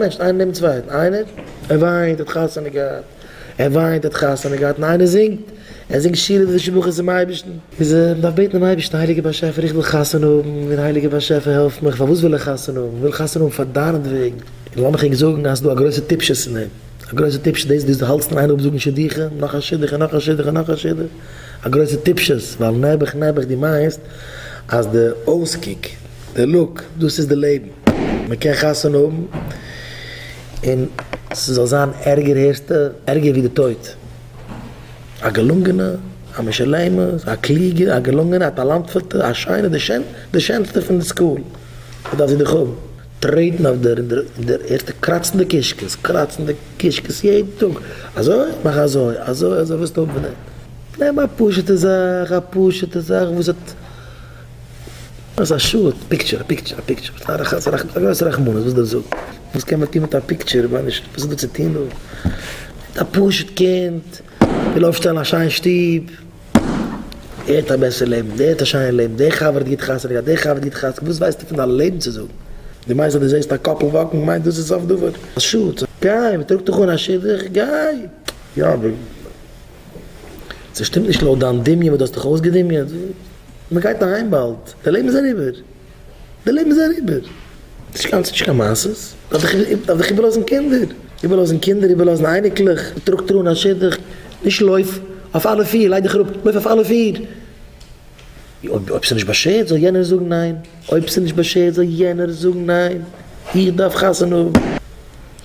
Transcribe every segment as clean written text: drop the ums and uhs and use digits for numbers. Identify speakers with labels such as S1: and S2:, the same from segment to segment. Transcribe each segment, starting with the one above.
S1: מענטשן איינער נעבן צווייטן, איינער ער וויינט ער האט חתונה געהאט, ער וויינט ער האט חתונה געהאט, און איינער זינגט, ער זינגט שירות ותשבחות צום אייבערשטן. איז מען דארף בעטן דעם אייבערשטן, הייליגער באשעפער איך וויל חתונה האבן, און הייליגער באשעפער העלף מיך, פארוואס וויל איך חתונה האבן, איך וויל חתונה האבן פאר דיינעטוועגן, און לאמיך ענק זאגן אז ס'איז דא א גרויסע טיפשות אין דעם, א גרויסע טיפשות דאס דו האלטסט אין איין אפזאגן שידוכים, נאך א שידוך און נאך א שידוך און נאך א שידוך, א גרויסע טיפשות, ווייל נעבעך נעבעך דו מיינסט אז די אויסקוק, די look, דאס איז די לעבן. מען קען חתונה האבן און ס'זאל זיין ערגער הערסטע, ערגער ווי די טויט. א געלונגענע, א משלמת, א קלוגע, א געלונגענע, א טאלאנטפולטע, א שיינע, די שענסטע פון די school. וואס דארף זי דיך האבן? טרעטן אויף דיר און דיר הערסטע קראצן די קישקעס, קראצן די קישקעס יעדן טאג. אזוי? מאך אזוי, אזוי, אזוי, וואס טוט מען דען? נעם א פשוטע זאך, א פשוטע זאך וואס האט. עס איז א שאד, picture, א picture, א picture, ס'איז א גרויסע רחמנות, וואס דארף זאגן? וואס קען מען טון מיט א picture? איך ווייס נישט, וואס איז דא צו טון דא? מיט א פשוט קינד, וויל אויפשטעלן א שיין שטוב, ער האט א בעסער לעבן, דער האט א שיינע לעבן, דער חבר האט גוט חתונה געהאט, דער חבר האט גוט חתונה, וואס ווייסטו פון דיין לעבן צו זאגן? דו מיינסט אז דו זעסט א couple walk ן, מיינט דאס איז סוף דבר? א שאד, גיי, מען טראגט דיך אן א שידוך, גיי! יא אבער. ס'שטימט נישט לויט דיין דמיון וואס דו האסט דיך אויסגעדמיונט. מ'גייט אהיים באלד, די לעבן איז אריבער. די לעבן איז אריבער. ס'איז נישט קיין מעשות. דארף דיך איבערלאזן קינדער. איבערלאזן קינדער, איבערלאזן אייניקלעך. טראגט דיר אן א שידוך. נישט לויף אויף אלע פיר, לייג דיך אראפ, לויף אויף אלע פיר. אויב ס'איז נישט באשערט זאל יענער זאגן ניין. אויב ס'איז נישט באשערט זאל יענער זאגן ניין. איך דארף חתונה האבן.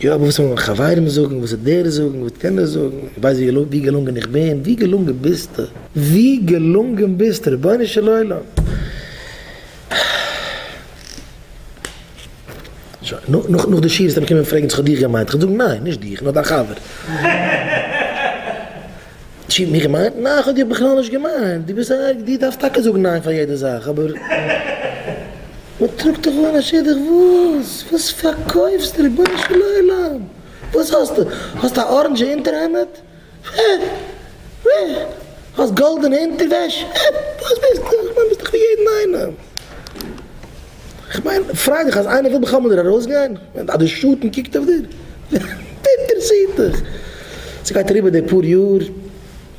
S1: יא אבער וואס וועלן מיינע חברים זאגן, וואס וועט דער זאגן, וואס וועט יענער זאגן, איך ווייס ווי געלונגען איך בין, ווי געלונגען ביסטו? ווי געלונגען ביסטו רבונו של עולם? שוין, נאך נאך די שיעור וועסטו מיר קומען פרעגן צו איך האב דיך געמיינט, איך וועל זאגן ניין, נישט דיך, נאר דיין חבר. צו מיך געמיינט? ניין איך האב דיך בכלל נישט געמיינט, דו ביסט א דו דארפסט טאקע זאגן ניין פאר יעדע זאך, אבער מען טראגט דיך אן א שידוך וואס? וואס פארקויפסטו רבונו של עולם? וואס האסטו? האסט א אראנדזשע אונטערהעמד? האסט גאלדענע אונטערוועש? וואס ביסטו? איך מיין ביסט דאך ווי יעדן איינעם. כ'מיין, פריי דיך אז איינער וויל בכלל מיט דיר ארויסגיין, אז די שטן קוקט אויף דיר, ווער אינטערעסירט דיך? ס'גייט אריבער די פאר יאר,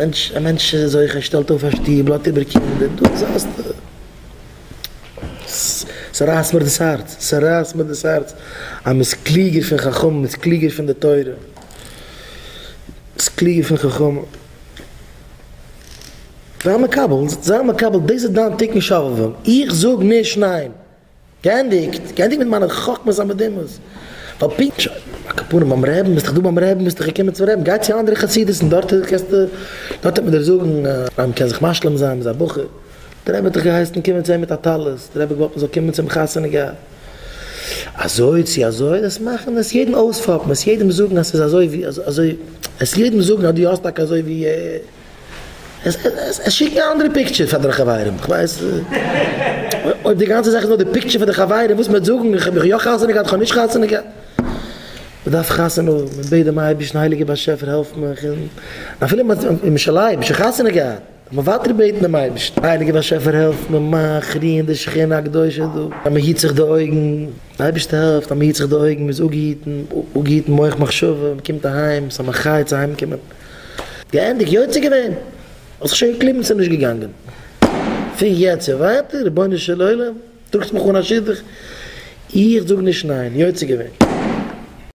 S1: מענטש, א מענטש איז זוכה, שטעלט אויף א שטוב, לאזט איבער קינדער, דא זעסטו, ס'רייסט מיר דאס הארץ, ס'רייסט מיר דאס הארץ, אז מ'איז קלוגער פון חכמים, מ'איז קלוגער פון די תורה, מ'איז קלוגער פון חכמים. זיי מקבל, זיי מקבל, דאס איז דיין תיקון שובבים, איך זאג נישט ניין. געענדיגט, געענדיגט מיט מיינע חכמות המדומות. ווייל פונקט, שוין, על כל פנים ביים רעבן, ביסט דאך דא ביים רעבן, ביסט דאך געקומען צום רעבן, גיי צו אנדערע חסידות'ן, דארט קענסטו, דארט וועט מען דיר זאגן אז מען קען זיך משלים זיין, מען איז א בחור. דער רבי האט דיך געהייסן קומען צו אים מיט א טלית, דער רבי האט געוואלט מען זאל קומען צום חתונה געהאט. אזוי צו אזוי, דאס מאכן עס יעדן אויספאפן, עס יעדעם זאגן אז ס'איז אזוי ווי אזוי, עס יעדעם זאגן אז דו האסט טאקע אזוי ווי. עס שיקן א אנדערע picture פאר די חברים, איך ווייס אויב די גאנצע זאך איז נאר די picture פאר די חברים וואס מען וועט זאגן איך האב יא חתונה געהאט איך האב נישט חתונה געהאט, מען דארף חתונה האבן, מען בעט דעם אייבערשטן הייליגער באשעפער העלף מיך, און אפילו מען איז שוין לייב, שוין חתונה געהאט, דארף מען ווייטער בעטן דעם אייבערשטן, הייליגער באשעפער העלף מיר, מאך רוען די שכינה הקדושה דא, אז מען היט זיך די אויגן, די אייבערשטער העלפט אז מען היט זיך די אויגן, מען איז אפגעהיטן, אפגעהיטן מח מחשבה, מען קומט אהיים, ס'איז א מחיה צו אהיימקומען. געענדיגט, יוצא געווען, האסט זיך שוין געקליבן ס'איז נישט געגאנגען, פון יעצט און ווייטער, רבונו של עולם, טראגסט מיך אן א שידוך, איך זאג נישט ניין, יוצא געווען.